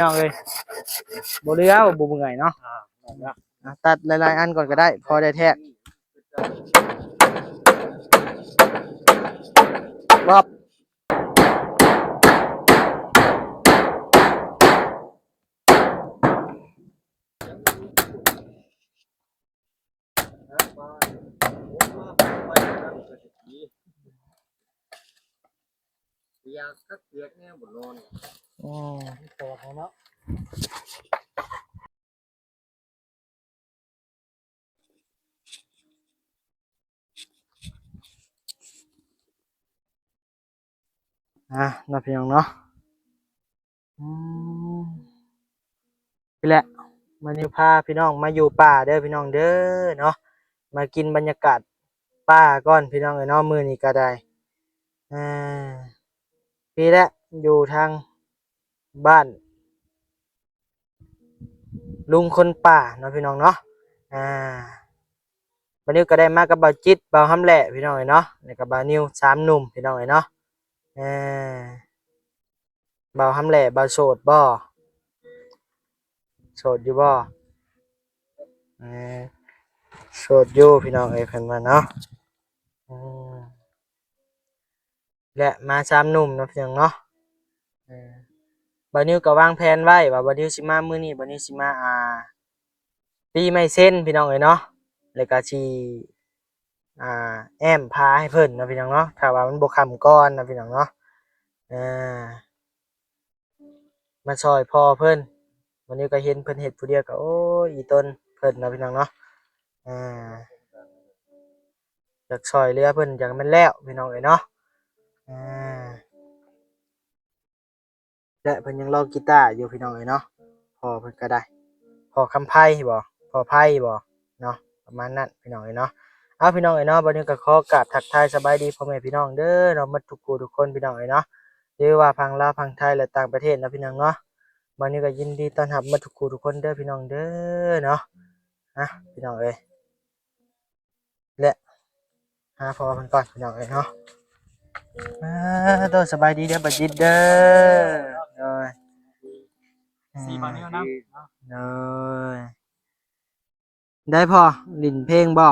น้องเอ้ย บ่เหลือ บ่เมื่อยเนาะ อ่า อ่ะ ตัดหลายๆอันก่อนก็ได้ พอได้แทก รอบ อยากคักอยากแน่บ่นอน อืม มันปอดแล้วเนาะ อ่ะ เนาะพี่น้องเนาะ อืม นี่แหละ มื้อนี้พาพี่น้องมาอยู่ป่าเด้อพี่น้องเด้อเนาะ มากินบรรยากาศป่าก่อนพี่น้องเอ้ยเนาะ มื้อนี้ก็ได้ อ่า พี้แหละ อยู่ทางบ้านลุงคนป่าเนาะพี่น้องเนาะ อ่า บ่าวนิวก็ได้มากับบ่าวจิต บ่าวหำแหล่พี่น้องเอ้ยเนาะ แล้วก็บ่าวนิว สามหนุ่มพี่น้องเอ้ยเนาะ เออ บ่าวหำแหล่ บ่าวโสดบ่ โสดอยู่บ่ เออ โสดอยู่พี่น้องเอ้ย เพิ่นว่าเนาะ อืม และมาสามหนุ่มเนาะพี่น้องเนาะ เออ บ่าวนิวก็วางแผนไว้ว่าบ่าวนิวสิมามื้อนี้ บ่าวนิวสิมา อ่า ปีใหม่เซ็นพี่น้องเอ้ยเนาะ แล้วก็สิ อ่า แอ้มผ้าให้เพิ่นเนาะพี่น้องเนาะ ถ้าว่ามันบ่ค่ำก่อนเนาะพี่น้องเนาะ เออ มาซ่อยพ่อเพิ่น บ่าวนิวก็เห็นเพิ่นเฮ็ดผู้เดียวก็ โอ้ย อีตนเพิ่นเนาะพี่น้องเนาะ เออ อยากซ่อยเหลือเพิ่น อยากให้มันแล้วพี่น้องเอ้ยเนาะ เออ และเพิ่นยังลองกีตาร์อยู่พี่น้องเอ้ยเนาะ พ่อเพิ่นก็ได้ พ่อคำไพบ่ พ่อไพบ่เนาะ ประมาณนั้นพี่น้องเอ้ยเนาะ เอาพี่น้องเอ้ยเนาะ บ่าวนิวก็ขอกราบทักทายสบายดีพ่อแม่พี่น้องเด้อเนาะ หมดทุกคู่ทุกคนพี่น้องเอ้ยเนาะ หรือว่าฝั่งลาวฝั่งไทยและต่างประเทศเนาะพี่น้องเนาะ บ่าวนิวก็ยินดีต้อนรับหมดทุกคู่ทุกคนเด้อพี่น้องเด้อเนาะ อ่ะ พี่น้องเอ้ย และหาพ่อเพิ่นก่อนพี่น้องเอ้ยเนาะ อ่า โต สบายดีเด้อ บ่าวจิตเด้อ โดย สี่พัน อ่า นิ้วนะ โดย ได้พ่อ หลิ้นเพลงบ่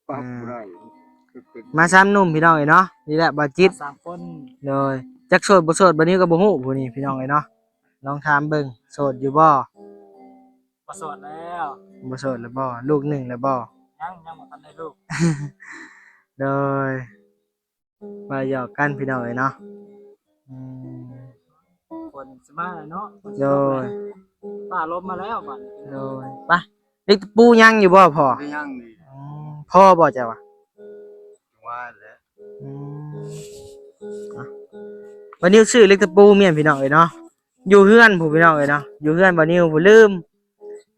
ปรับบ่ได้ มาสามหนุ่มพี่น้องเอ้ยเนาะ นี่แหละบ่าวจิต สามคน โดย จักโสดบ่โสด บ่าวนิวก็บ่ฮู้ ผู้นี้พี่น้องเอ้ยเนาะ ลองถามเบิ่ง โสดอยู่บ่ บ่โสดแล้ว บ่โสดแล้วบ่ ลูกหนึ่งแล้วบ่ ยัง ยังบ่ทันได้ลูก โดย ว่าหยอกกันพี่น้องเอ้ยเนาะ อืม ฝนสิมาแล้วเนาะ โดย ฟ้าลมมาแล้วบัดนี้ โดย ไป เหล็กตะปูยังอยู่บ่พ่อ ยังนี่ อืม พอบ่เจ้าว่า ว่าแล้ว อืม อ่ะ บ่าวนิวซื้อเหล็กตะปูเมียนพี่น้องเอ้ยเนาะ อยู่เฮือนพู้นพี่น้องเอ้ยเนาะ อยู่เฮือนบ่าวนิวพู้นลืม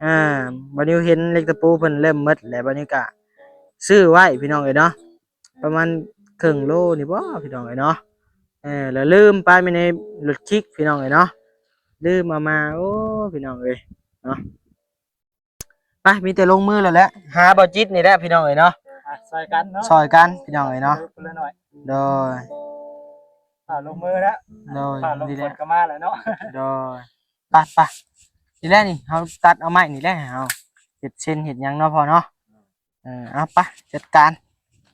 อ่า บ่าวนิวเห็นเหล็กตะปูเพิ่นเริ่มหมดแล้ว บ่าวนิวก็ซื้อไว้พี่น้องเอ้ยเนาะ ประมาณครึ่งโลนี่บ่พี่น้องเอ้ยเนาะ เออ แล้วลืมปะไว้ในรถคิกพี่น้องเอ้ยเนาะ ลืมเอามา โอ้ พี่น้องเอ้ยเนาะ ไป มีแต่ลงมือแล้วแหละ หาบ่าวจิตนี่แหละพี่น้องเอ้ยเนาะ อ่ะ ซ่อยกันเนาะ ซ่อยกันพี่น้องเอ้ยเนาะ คนละหน่อย โดย อ่า ลงมือแล้ว โดย อ่า ลง นี่แหละ ฝนก็มาแล้วเนาะ โดย ไป ไป นี่แหละนี่ เฮาตัดเอาไม้นี่แหละ เฮาเฮ็ดเส้นเฮ็ดหยังเนาะพ่อเนาะ เออ เอาไป จัดการ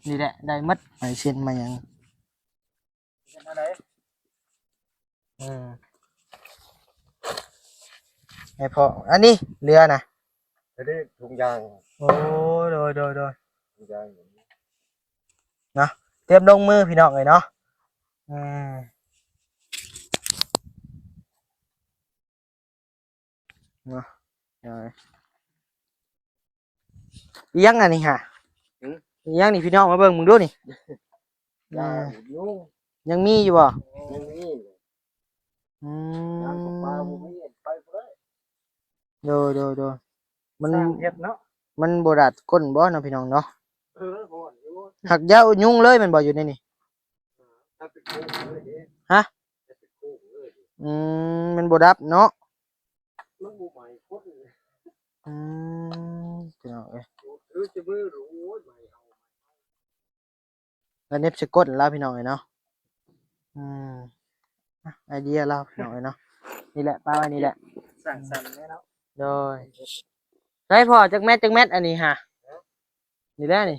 นี่แหละ ได้หมด ไม้เส้นไม้หยัง เฮ็ดแนวใด อืม ให้พ่อ อันนี้เหลือนะ อันนี้ถุงยาง โอ้ โดย โดย โดย ถุงยาง เนาะ เตรียมลงมือพี่น้องเอ้ยเนาะ อืม เนาะ เออ อีหยังอันนี้ฮะ หึ อีหยังนี่พี่น้องมาเบิ่งมึงดูนี่ ยา เออ ยุง ยังมีอยู่บ่ ยังมี อืม น้ำประปาบ่มี ไปบ่ได้ โดย โดย โดย มัน สร้างเฮ็ดเนาะ มันบ่ดาดก้นบ่เนาะพี่น้องเนาะ เออ ฮ้อนอยู่ หักยายุงเลยแม่นบ่อยู่ในนี่ ถ้าเป็นโคกเลยเด้ ฮะ ถ้าเป็นโคกเลยเด้ อืม มันบ่ดับเนาะ มันบ่ไหม้คนเลย อืม พี่น้องเอ้ย ถือจะมือหรือ โอ้ย ไหม้เอา แล้วเหน็บใส่ก้นแล้วพี่น้องเอ้ยเนาะ อืม อ่ะ ไอเดียแล้วพี่น้องเอ้ยเนาะ ນີ້ແຫຼະ ປະໄວ້ນີ້ແຫຼະ ສ້າງສັນແດ່ເນາະ. ໂດຍ ໃຊ້ພໍຈັກແມັດ ຈັກແມັດອັນນີ້ຫາ ນີ້ແຫຼະນີ້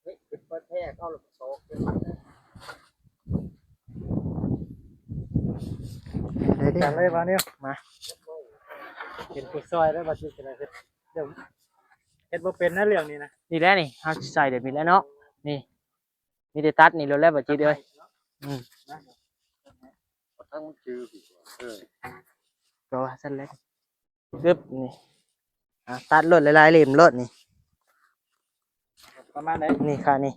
ເຮັດເບິດແທ້ເອົາສອກ ໄດ້ເດ້ ຈັດເລີຍບ່າວນິວ ມາ ເປັນຜູ້ຊ່ອຍເດີ ບ່າວຈິດກໍໄດ້ ເຮັດ ເຮັດບໍ່ເປັນນະເລື່ອງນີ້ນະ. ນີ້ແຫຼະນີ້ ເຮົາຊິໃສ່ແບບນີ້ແຫຼະເນາະ ນີ້ ມີແຕ່ຕັດນີ້ໂລດແຫຼະ ບ່າວຈິດເອີຍ. ອືມ ທັງມັນຈື່ ເອີ ກໍວ່າຊັ້ນແຫຼະ. ປຶບ ນີ້ ອ່າ ຕັດໂລດ ຫຼາຍໆເຫຼັ້ມໂລດນີ້ ປະມານໃດ ນີ້ຄ່ານີ້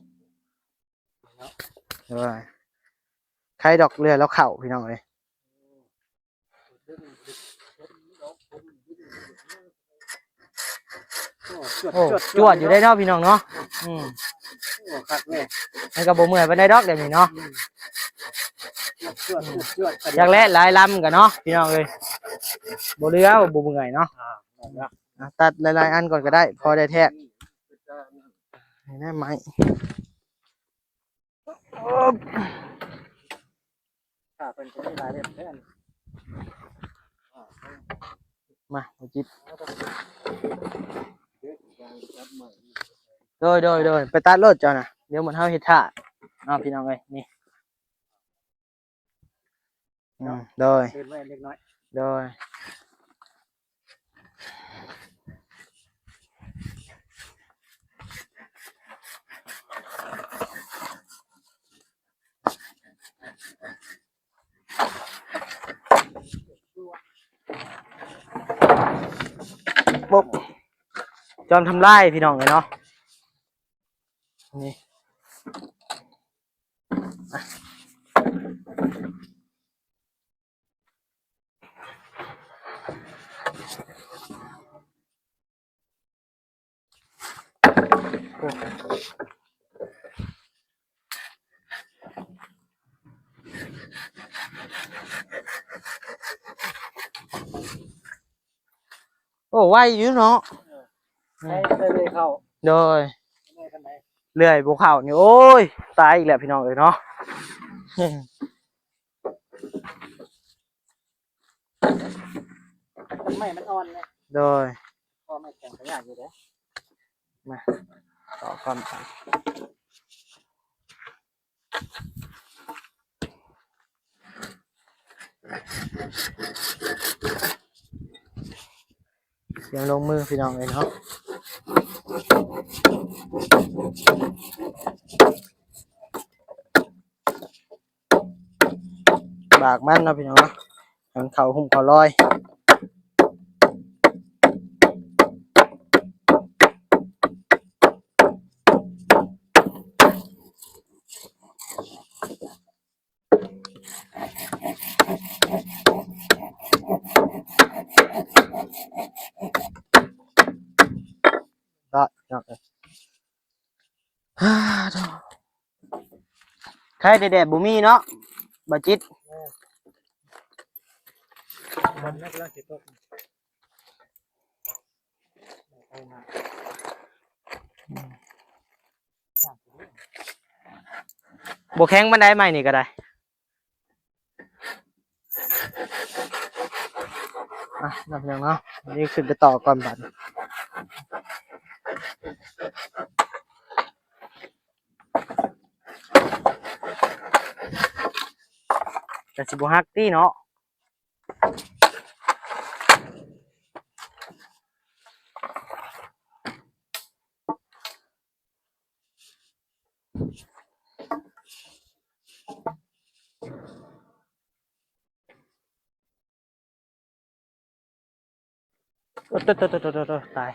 ໂອ້ຍ ໄຄດອກເຫຼືອລາວເຂົ້າ ພີ່ນ້ອງເອີຍ. ໂອ້ ໂອ້ ຈວດຢູ່ເດ້ເນາະ ພີ່ນ້ອງເນາະ. ອືມ ໂອ້ ຄັກແທ້ ມັນກໍບໍ່ເມື່ອຍປານໃດດອກ ດຽວນີ້ເນາະ. ອືມ ຈວດ ຈວດ ຈວດ ຢາກແລ່ນຫຼາຍລຳກັນເນາະ ພີ່ນ້ອງເອີຍ ບໍ່ເຫຼືອ ບໍ່ເມື່ອຍເນາະ. ອ່າ ຕັດຫຼາຍໆອັນກ່ອນກໍໄດ້ ພໍໄດ້ແທກ ນີ້ນະໄມ້ ໂອ້ ຂ້າເພິ່ນກໍມີຫຼາຍເຫຼັ້ມແທ້. ມາ ບໍ່ຈິດ ໂດຍ ໂດຍ ໂດຍ ໄປຕັດໂລດເຈົ້ານະ ດຽວໝົດເຮົາເຮັດຖ້າເນາະ ພີ່ນ້ອງເອີຍ. ນີ້ ອືມ ໂດຍ ເດີນໄວ້ເລັກນ້ອຍ ໂດຍ. ປຸບ ຈອມທຳລາຍ ພີ່ນ້ອງເອີຍເນາະ ນີ້. ໂອ້ ໄວຢູ່ເນາະ ເອີ ໄປເລື້ອຍໆເຂົ້າ ໂດຍ ເລື່ອຍບໍ່ເຂົ້ານີ້ ໂອ້ຍ ຕາຍອີກແລ້ວ ພີ່ນ້ອງເອີຍເນາະ. ໄມ້ມັນອ່ອນເລີຍ ໂດຍ ພໍໄມ້ແຂງກໍຍາກຢູ່ເດ້. ມາ ຕໍ່ກ່ອນ ຕຽມລົງມື ພີ່ນ້ອງເອີຍເນາະ. ບາກມັນເນາະ ພີ່ນ້ອງເນາະ ໃຫ້ມັນເຂົ້າຫຸ້ມເຂົ້າລອຍ. ເນາະ ພີ່ນ້ອງເອີຍ ໄຄແດ່ໆ ບໍ່ມີເນາະ ບ່າວຈິດ. ມັນກຳລັງຊິຕົກ ບໍ່ແຂງປານໃດ ໄມ້ນີ້ກໍໄດ້. ອ່ະ ເນາະ ພີ່ນ້ອງເນາະ ນີ້ຂຶ້ນໄປຕໍ່ກ່ອນບາດນີ້ ກະຊິບໍ່ຫັກຕິເນາະ. ໂອ້ ໂຕ ໂຕ ຕາຍ.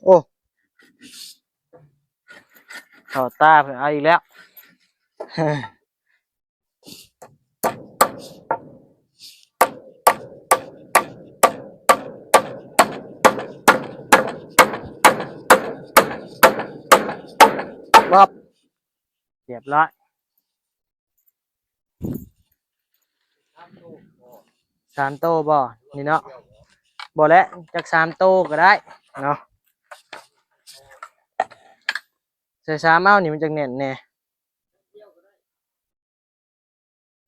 ໂອ້ ເຂົ້າຕາເພິ່ນເອົາອີກແລ້ວ. ປັບ ຮຽບຮ້ອຍ. ສາມໂຕບໍ່? ນີ້ເນາະ ບໍ່ແຫຼະ ຈັກສາມໂຕກໍໄດ້ເນາະ. ໃສ່ສາມເອົານີ້ມັນຈັກແໜ້ນແດ່.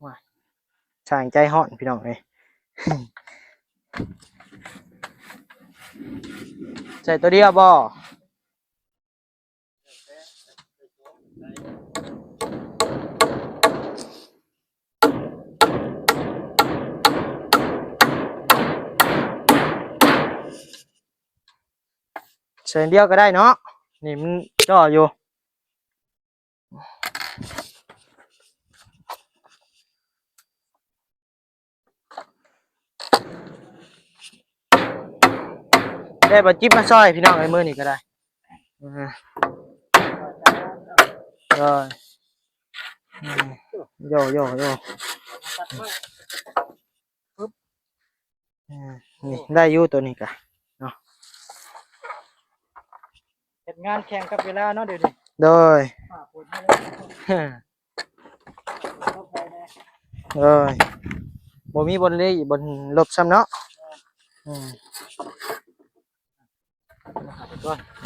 ວ້າຍ ຊ່າງໃຈຮ້ອນພີ່ນ້ອງເອີຍ. ໃສ່ໂຕດຽວບໍ່? ໃສ່ດຽວກໍໄດ້ເນາະ ນີ້ມັນຈໍ້ຢູ່. ໄດ້ບ່າວຈິດມາຊ່ອຍພີ່ນ້ອງເອີຍ ມື້ນີ້ກໍໄດ້. ໂດຍ ໂດຍ ໂດຍ ໂດຍ. ອືມ ນີ້ໄດ້ຢູ່ໂຕນີ້ກະເນາະ ເຮັດງານແຂ່ງກັບເວລາເນາະດຽວນີ້. ໂດຍ ຟ້າຝົນມາແລ້ວ ໂດຍ ບໍ່ມີບ່ອນລີ້ບ່ອນຫຼົບຊ້ຳເນາະ. ອືມ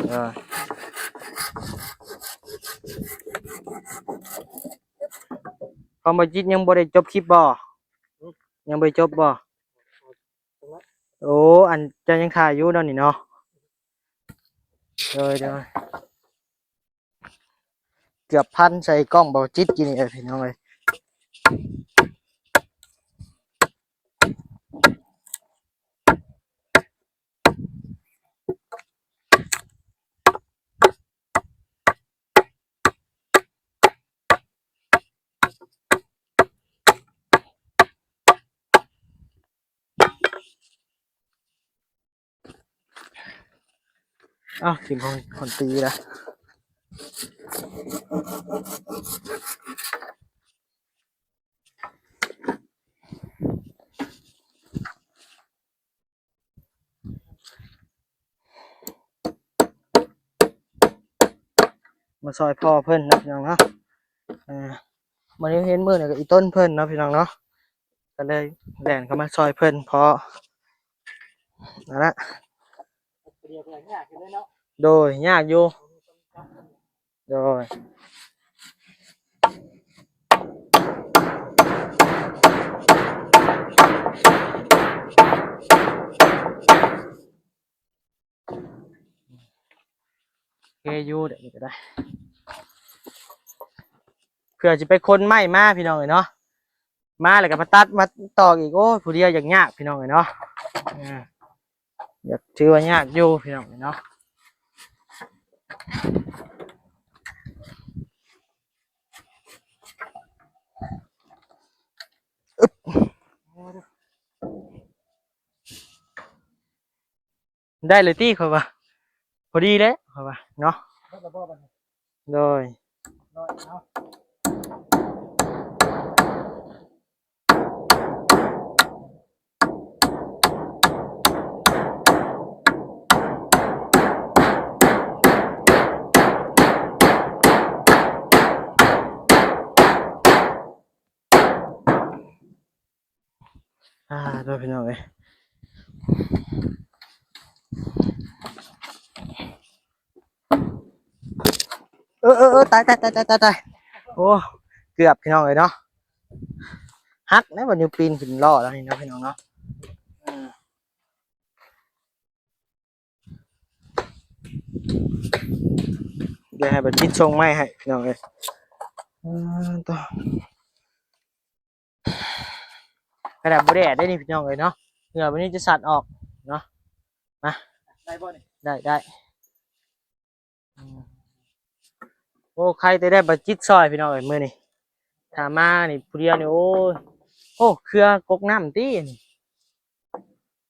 ເອີ ຂອງບ່າວຈິດຍັງບໍ່ໄດ້ຈົບຄລິບບໍ່? ຫຶ? ຍັງບໍ່ໄດ້ຈົບບໍ່? ໂອ້ ອັນເຈົ້າຍັງຖ່າຍຢູ່ເນາະນີ້ເນາະ. ໂດຍ ໂດຍ ເກືອບພັນໃສ່ກ້ອງບ່າວຈິດກິນນີ້ເອີຍ ພີ່ນ້ອງເອີຍ. ອ້າວ ທີມຂອງຄົນຕີລະ ມາຊ່ອຍພໍ່ເພິ່ນເນາະ ພີ່ນ້ອງເນາະ. ເອີ ມື້ນີ້ເຫັນມື້ນີ້ກໍອີຕົ້ນເພິ່ນເນາະ ພີ່ນ້ອງເນາະ ກໍເລີຍແລ່ນເຂົ້າມາຊ່ອຍເພິ່ນ ເພາະນັ້ນລະ ໂດຍ ຍາກຢູ່ ໂດຍ ໂອເຄຢູ່ ດຽວນີ້ກໍໄດ້ ເພື່ອຊິໄປຂົນໄມ້ມາ ພີ່ນ້ອງເອີຍເນາະ. ມາແລ້ວກໍມາຕັດມາຕອກອີກ ໂອ້ຍ ຜູ້ດຽວຢາກຍາກ ພີ່ນ້ອງເອີຍເນາະ. ເອີ ຢາກ ຖືວ່າຍາກຢູ່ ພີ່ນ້ອງເອີຍເນາະ. ໄດ້ເລີຍຕິ ຂ້ອຍວ່າ ພໍດີແລ້ວ ຂ້ອຍວ່າເນາະ. ເບິດແລ້ວບໍ່ບັດນີ້? ໂດຍ ນ້ອຍເນາະ. ອ່າ ໂທດພີ່ນ້ອງເອີຍ ເອີ ເອີ ເອີ ຕາຍ ຕາຍ ໂອ້ ເກືອບ ພີ່ນ້ອງເອີຍເນາະ ຫັກແລ້ວ ບັດນີ້ປີນຂຶ້ນລໍ້ແລ້ວນີ້ເນາະ ພີ່ນ້ອງເນາະ. ດຽວໃຫ້ບັນຈິດສົ່ງໄມ້ໃຫ້ພີ່ນ້ອງເອີຍ. ເອີ ໂຕ ຂະໜາດບໍ່ແດດເດ້ນີ້ພີ່ນ້ອງເອີຍເນາະ ເຫື່ອບັນນີ້ຈະສັດອອກເນາະ. ມາ ໄດ້ບໍ່ນີ້? ໄດ້ ໄດ້. ອືມ ໂອ້ ໃຄແຕ່ໄດ້ບັນຈິດຊ່ອຍພີ່ນ້ອງເອີຍມື້ນີ້ ຖ້າມານີ້ຜູ້ດຽວນີ້ ໂອ້ຍ ໂອ້ ເຄືອກົກນ້ຳຕິນີ້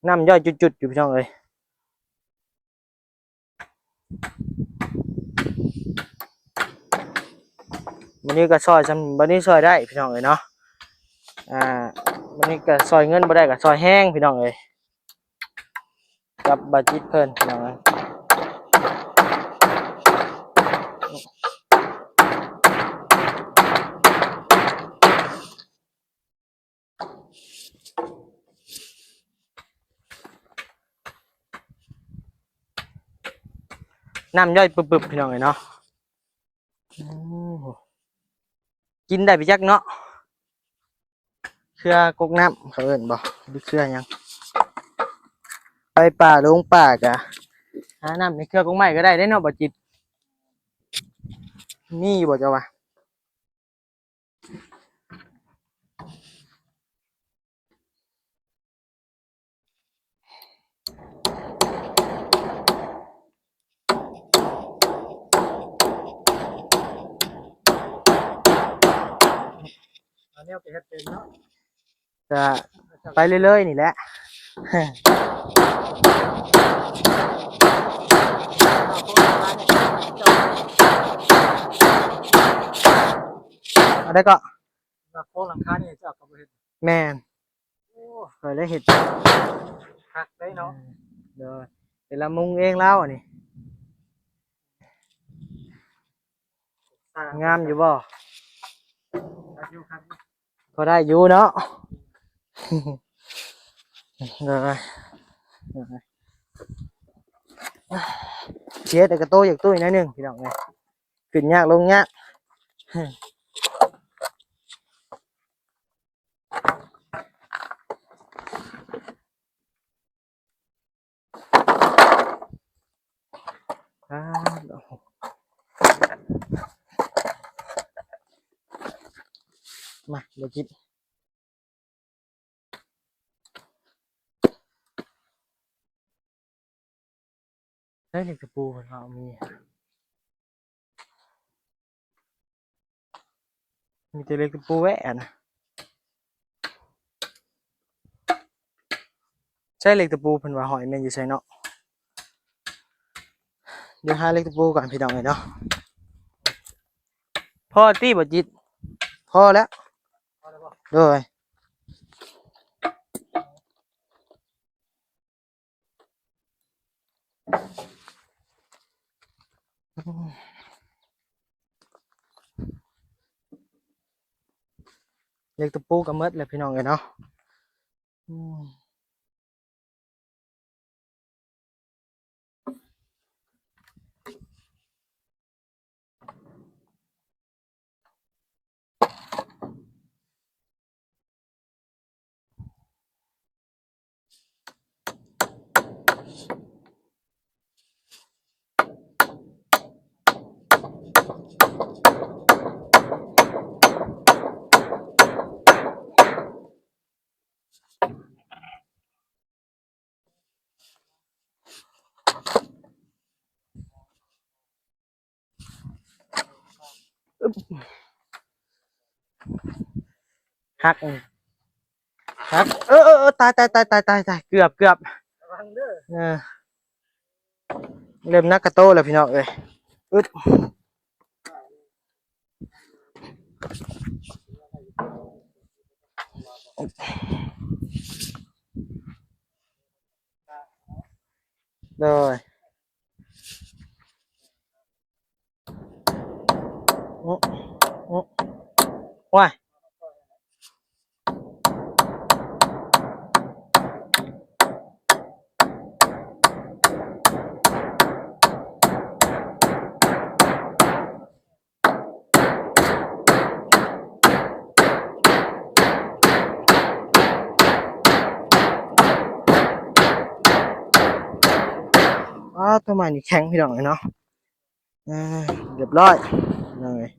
ນ້ຳຍ້ອຍຈຸດໆຢູ່ພີ່ນ້ອງເອີຍ. ມື້ນີ້ກໍຊ່ອຍຊ່ຳ ບັດນີ້ຊ່ອຍໄດ້ພີ່ນ້ອງເອີຍເນາະ. ອ່າ ມື້ນີ້ກໍຊ່ອຍເງິນບໍ່ໄດ້ກໍຊ່ອຍແຮງພີ່ນ້ອງເອີຍ ກັບບ່າວຈິດເພິ່ນພີ່ນ້ອງເອີຍ. ໂ ນ້ຳຍ້ອຍປຶບໆ ພີ່ນ້ອງເອີຍເນາະ. ໂອ້ ກິນໄດ້ໄປຈັກເນາະ. ເຄືອກົກນ້ຳເຂົາເອີ້ນບໍ່ ຫຼືເຄືອຫຍັງ? ໄປປ່າລົງປ່າກະຫານ້ຳໃນເຄືອກົກໄມ້ກໍໄດ້ເດ້ເນາະ ບໍ່ຈິດ. ມີຢູ່ບໍ່ເຈົ້າວ່າ? ອັນນີ້ໄປເຮັດເປັນເນາະ ກະໄປເລື້ອຍໆນີ້ແຫຼະ. ອັນໃດກໍ ໂຄງຫຼັງຄານີ້ເຈົ້າກໍບໍ່ເຮັດ? ແມ່ນ. ໂອ້ ຂ້ອຍເລີຍເຮັດຄັກເດ້ເນາະ. ເອີ ໂດຍ ເປັນລະມຸງເອງລາວອັນນີ້. ງາມຢູ່ບໍ່? ຄັກຢູ່ ຄັກຢູ່ ພໍໄດ້ຢູ່ເນາະ. ໂດຍ ໂດຍ ຊິເຮັດໃຫ້ກະໂຕຢາກຕຸ້ຍໜ້ອຍໜຶ່ງ ພີ່ນ້ອງເອີຍ. ຂຶ້ນຍາກລົງຍາກ. ອ້າວ ມາ ບໍ່ຈິດ. ໃຊ້ເຫຼັກຕະປູເພິ່ນວ່າມີ ມີແຕ່ເຫຼັກຕະປູແຫວະນະ. ໃຊ້ເຫຼັກຕະປູເພິ່ນວ່າຫ້ອຍແມ່ນຢູ່ໃສເນາະ? ດຽວຫາເຫຼັກຕະປູກ່ອນ ພີ່ນ້ອງເອີຍເນາະ. ພໍຕິບໍ່ຈິດ? ພໍແລ້ວ. ໂດຍ. ເຫຼັກຕະປູກໍໝົດແລ້ວ ພີ່ນ້ອງເອີຍເນາະ. ອືມ. ຫັກ ຫັກ ເອີ ເອີ ເອີ ຕາຍ ຕາຍ ຕາຍ ເກືອບ ເກືອບ ລະວັງເດີ ເອີ ເລີ່ມໜັກກະໂຕແລ້ວ ພີ່ນ້ອງເອີຍ. ອຶບ ໂດຍ ໂອ້ ໂອ້ ວ້າຍ. ອ້າວ ໂຕໃໝ່ນີ້ແຂງ ພີ່ນ້ອງເອີຍເນາະ. ເອີ ຮຽບຮ້ອຍ ພີ່ນ້ອງເອີຍ.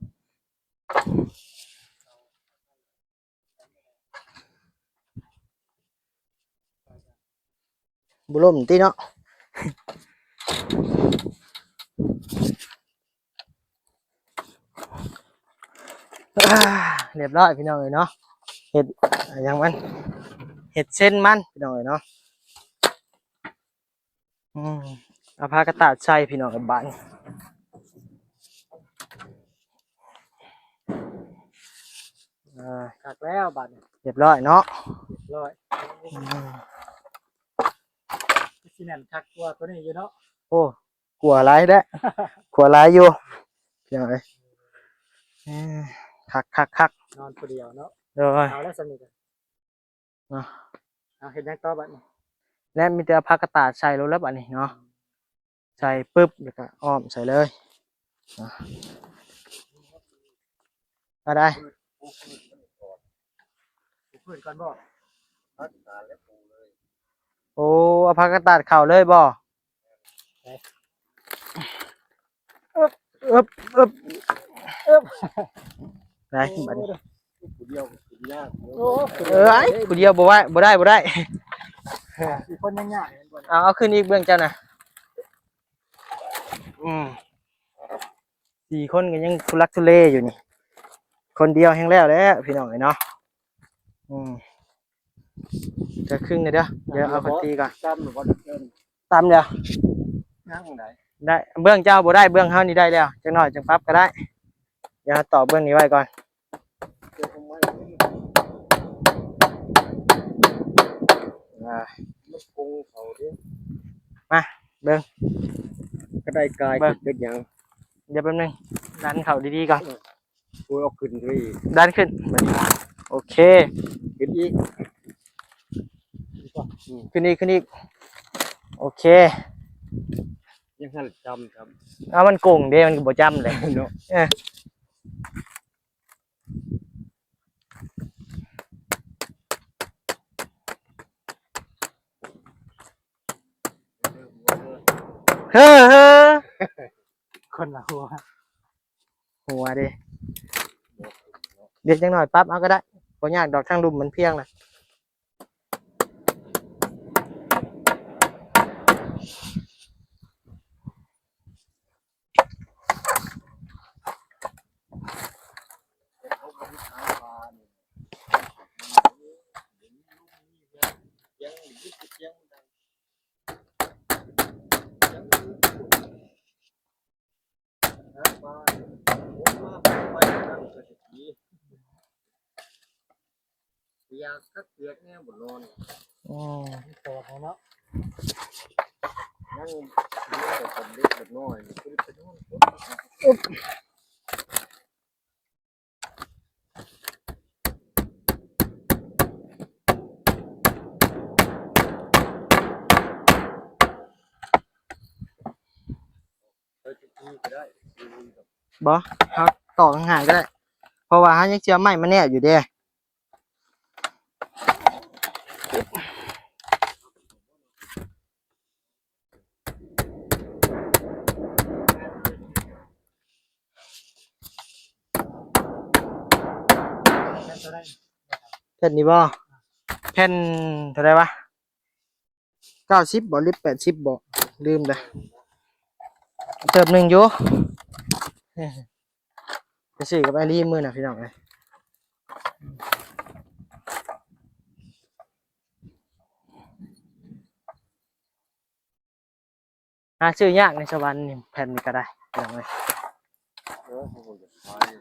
ບໍ່ລົ້ມຕິເນາະ. ອາ ຮຽບຮ້ອຍ ພີ່ນ້ອງເອີຍເນາະ. ເຮັດຫຍັງມັນ ເຮັດເຊັ່ນມັນ ພີ່ນ້ອງເອີຍເນາະ. ອືມ ເອົາຜ້າກະຕາດໃສ່ ພີ່ນ້ອງເອີຍ ບາດນີ້. ອ່າ ຄັກແລ້ວບາດນີ້ ຮຽບຮ້ອຍເນາະ ຮຽບຮ້ອຍ. ອືມ ຊິແໜ້ນຄັກກວ່າໂຕນີ້ຢູ່ເນາະ. ໂອ້ ກວ່າຫຼາຍແທ້ ກວ່າຫຼາຍຢູ່ ພີ່ນ້ອງເອີຍ. ເອີ ຄັກໆໆ ນອນຜູ້ດຽວເນາະ. ໂດຍ ເອົາແລ້ວສ່ຳນີ້ກໍ ເນາະ. ເອົາເຮັດຫຍັງຕໍ່ບາດນີ້? ແລະມີແຕ່ເອົາຜ້າກະຕາດໃສ່ໂລດແລ້ວບາດນີ້ເນາະ. ໃສ່ປຶບ ແລ້ວກໍອ້ອມໃສ່ເລີຍ. ອ່າ ເອົາໄດ້ ປູພື້ນກ່ອນບໍ່? ຕັດການແລ້ວປູເລີຍ. ໂອ້ ເອົາຜ້າກັນຕາດເຂົ້າເລີຍບໍ່? ເອີບ ເອີບ ເອີບ ເອີບ ໄດ້ ບັດນີ້ ຜູ້ດຽວກໍຂຶ້ນຍາກ. ໂອ້ ເອີຍ ຜູ້ດຽວບໍ່ໄດ້ ບໍ່ໄດ້ ບໍ່ໄດ້ ສີ່ຄົນຍັງຍາກ. ເອົາ ເອົາຂຶ້ນອີກເບື້ອງເຈົ້ານະ. ອືມ ສີ່ຄົນກໍຍັງທຸລັກທຸເລຢູ່ນີ້ ຄົນດຽວແຮງແລ້ວແຫຼະ ພີ່ນ້ອງເອີຍເນາະ. ອືມ ຈະຄຶ່ງເດີ ດຽວເອົາຄັນຕີກ່ອນ. ຕຳແລ້ວບໍ່? ຕຳແລ້ວ ຍັງໃດ? ໄດ້ ເບື້ອງເຈົ້າບໍ່ໄດ້ ເບື້ອງເຮົານີ້ໄດ້ແລ້ວ ຈັກໜ້ອຍຈັ່ງປັບກໍໄດ້. ດຽວຕໍ່ເບື້ອງນີ້ໄວ້ກ່ອນ. ອ່າ ມັນກົງເຂົ້າເດ້. ມາເບິ່ງ ກະໄດ້ກາຍ ເບິ່ງ ເປັນຫຍັງ? ດຽວແປັບໜຶ່ງ ດັນເຂົ້າດີໆກ່ອນ. ໂອ້ຍ ເອົາຂຶ້ນໄປອີກ ດັນຂຶ້ນ ໂອເຄ ຂຶ້ນອີກ ອືມ ຂຶ້ນອີກ ຂຶ້ນອີກ ໂອເຄ ຍັງຫັ້ນຈຳ ຈຳ ເອົາ ມັນກົງເດ້ ມັນກໍບໍ່ຈຳແຫຼະເນາະ. ເອີ ເຮີ ເຮີ ຄົນລະຫົວ ຫົວເດ້ ດຽວຈັກໜ້ອຍປັບເອົາກໍໄດ້ ບໍ່ຍາກດອກ ທາງລຸ່ມມັນພຽງນະ. ຢາກຄັກຢາກແນ່ບໍ່ນອນ. ອືມ ມັນຕອດເຮົາເນາະ ຍັງເຫຼືອແຕ່ສຳເລັດເລັກນ້ອຍ ຄືໄປນອນ. ບໍ່ ເຮົາຕອກຫ່າງໆກໍໄດ້ ເພາະວ່າເຮົາຍັງຊິເອົາໄມ້ມາແນບຢູ່ເດ້. ແຜ່ນນີ້ບໍ່? ແຜ່ນເທົ່າໃດວະ? ເກົ້າສິບບໍ່ ຫຼື ແປດສິບບໍ່ ລືມລະ ເຕີບໜຶ່ງຢູ່. ໄປຊື້ກັບອາລີມື້ນະ ພີ່ນ້ອງເອີຍ. ຫາຊື້ຍາກໃນສະຫວັນນີ້ ແຜ່ນນີ້ກໍໄດ້ ພີ່ນ້ອງເອີຍ. ເອີ ເຮົາກໍຢາກຂາຍ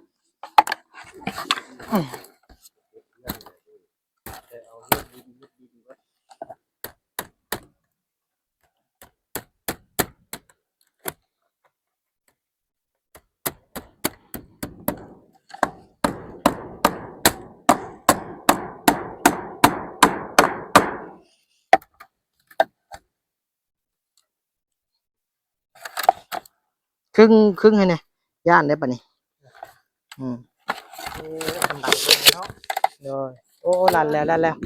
ແຕ່ເອົາເຮັດດິນ ເຮັດດິນເບິດ. ຄຶ່ງ ຄຶ່ງໃຫ້ແດ່ ຢ້ານໄດ໋ປານນີ້. ອືມ ໂອ້ ອັນໃດເນາະ ໂດຍ ໂອ້ ລັດແລ້ວ ລັດແລ້ວ.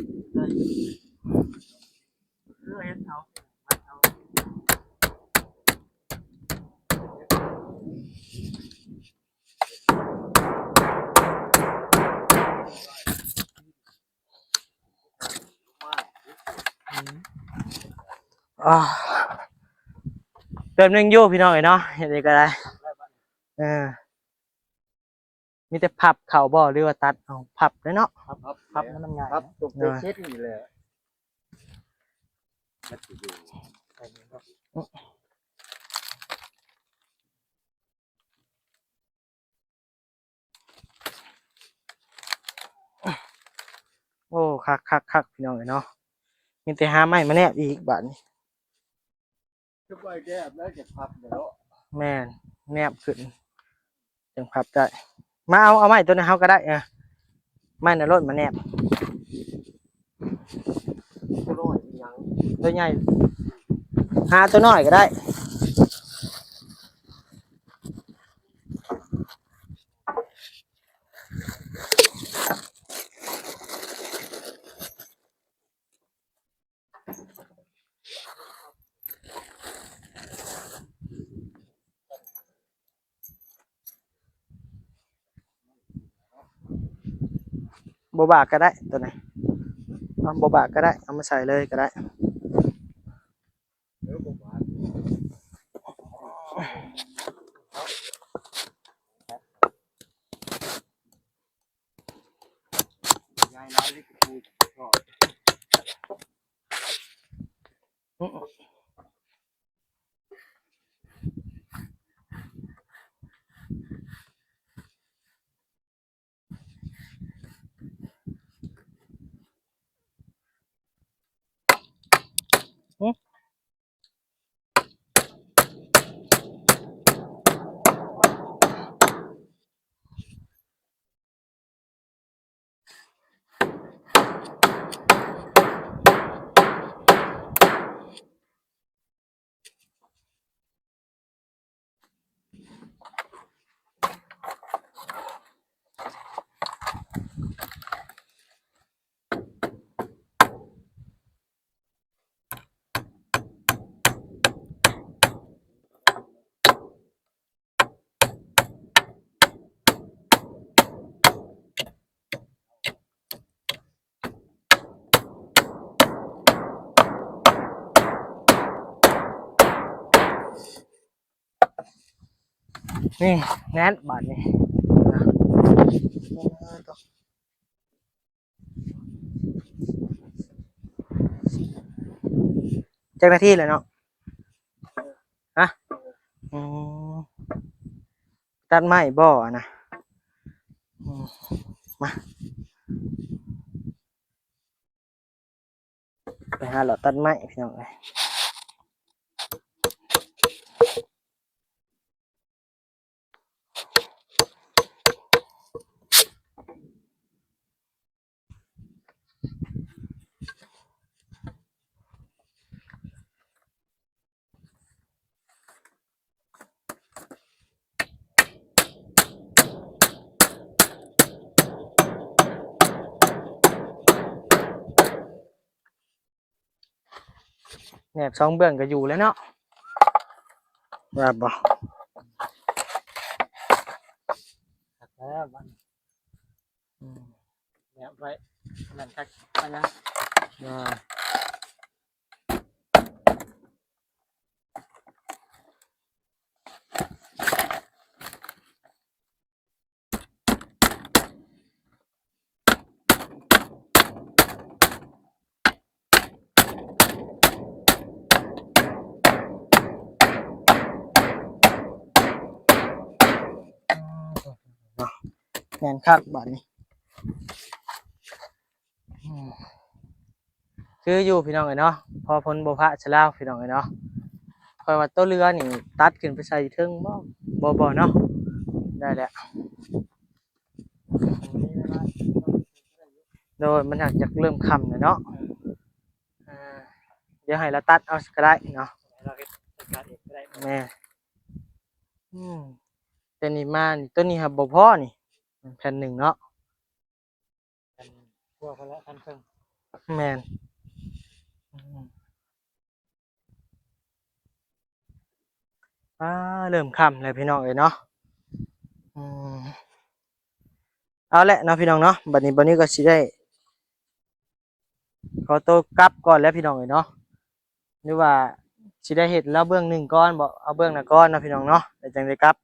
ອາ ເຕີມໜຶ່ງຢູ່ພີ່ນ້ອງເອີຍເນາະ ເຮັດນີ້ກໍໄດ້ ເອີ ມີແຕ່ພັບເຂົ້າບໍ່ ຫຼືວ່າຕັດເອົາ? ພັບເດ້ເນາະ ພັບ ພັບ ພັບມັນນຳງ່າຍ ພັບຕົກເຊັດນີ້ແຫຼະ. ໂອ້ ຄັກໆໆ ພີ່ນ້ອງເອີຍເນາະ ມີແຕ່ຫາໄມ້ມາແນບອີກບາດນີ້. ຈະໄປແນບແລ້ວຈະພັບເນາະ ແມ່ນ ແນບຂຶ້ນຈັ່ງພັບໄດ້. ມາເອົາ ເອົາໄມ້ຕົວນັ້ນເຮົາກໍໄດ້ ເອີ ໄມ້ໃນລົດມາແນບ ຕົວນ້ອຍອີຫຍັງ ຕົວໃຫຍ່ ຫາຕົວນ້ອຍກໍໄດ້. ບໍ່ບາກກໍໄດ້ຕົວນີ້ ເອົາ ບໍ່ບາກກໍໄດ້ ເອົາມາໃສ່ເລີຍກໍໄດ້. ນີ້ແໜ້ນບາດນີ້ນະ ຈັກນາທີແລ້ວເນາະ? ຮະ? ອືມ ຕັດໄມ້ບໍ່ ອັນນະ? ອືມ ມາ ໄປຫາເລາະຕັດໄມ້ ພີ່ນ້ອງເອີຍ. ແໜບສອງເບື້ອງກໍຢູ່ແລ້ວເນາະ ວ່າບໍ່? ຄັກແລ້ວບັດນີ້ ອືມ ແນບໄວ້ ນັ້ນຄັກ ອັນນັ້ນ ອ່າ. ແໜ້ນຄັກບາດນີ້ ອືມ ຄືຢູ່ພີ່ນ້ອງເອີຍເນາະ ພໍພົນບໍ່ພະຊະລາວພີ່ນ້ອງເອີຍເນາະ. ຂ້ອຍວ່າໂຕເຫຼືອນີ້ຕັດຂຶ້ນໄປໃສ່ຢູ່ເທິງບໍ່? ບໍ່ ບໍ່ເນາະ ໄດ້ແລ້ວ ໂດຍ ມັນຫາກຈະເລີ່ມຄ່ຳແລ້ວເນາະ. ເອີ ດຽວໃຫ້ລາວຕັດເອົາກໍໄດ້ເນາະ ໃຫ້ລາວເຮັດຈັດການເອງກໍໄດ້ ແມ່ນ ອືມ ແຕ່ນີ້ມານີ້ ໂຕນີ້ຫາບໍ່ພໍນີ້ ແຜ່ນໜຶ່ງເນາະ. ແມ່ນ ອືມ ອ່າ ເລີ່ມຄ່ຳແລ້ວພີ່ນ້ອງເອີຍເນາະ ອືມ ເອົາແຫຼະເນາະພີ່ນ້ອງເນາະ ບັດນີ້ ບັດນີ້ກໍຊິໄດ້ ຂໍໂຕກັບກ່ອນແລ້ວພີ່ນ້ອງເອີຍເນາະ ຫຼືວ່າຊິໄດ້ເຮັດລາວເບື້ອງໜຶ່ງກ່ອນບໍ ເອົາເບື້ອງໜ້າກ່ອນເນາະພີ່ນ້ອງເນາະ ແລ້ວຈັ່ງໄດ້ກັບ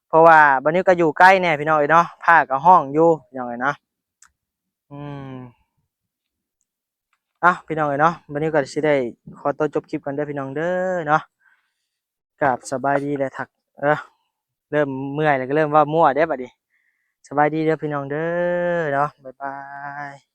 ເພາະວ່າບານິວກໍຢູ່ໄກແດ່ພີ່ນ້ອງເອີຍເນາະ ຟ້າກໍຮ້ອງຢູ່ພີ່ນ້ອງເອີຍເນາະ ອືມ ເອົ້າ ພີ່ນ້ອງເອີຍເນາະ ບານິວກໍຊິໄດ້ຂໍໂຕຈົບຄລິບກ່ອນເດີພີ່ນ້ອງເດີເນາະ ກາບສະບາຍດີ ແລະ ທັກ ເອີ ເລີ່ມເມື່ອຍແລ້ວ ກໍເລີ່ມເວົ້າມົ້ວເດ້ບັດນີ້ ສະບາຍດີເດີພີ່ນ້ອງເດີເນາະ ບາຍບາຍ.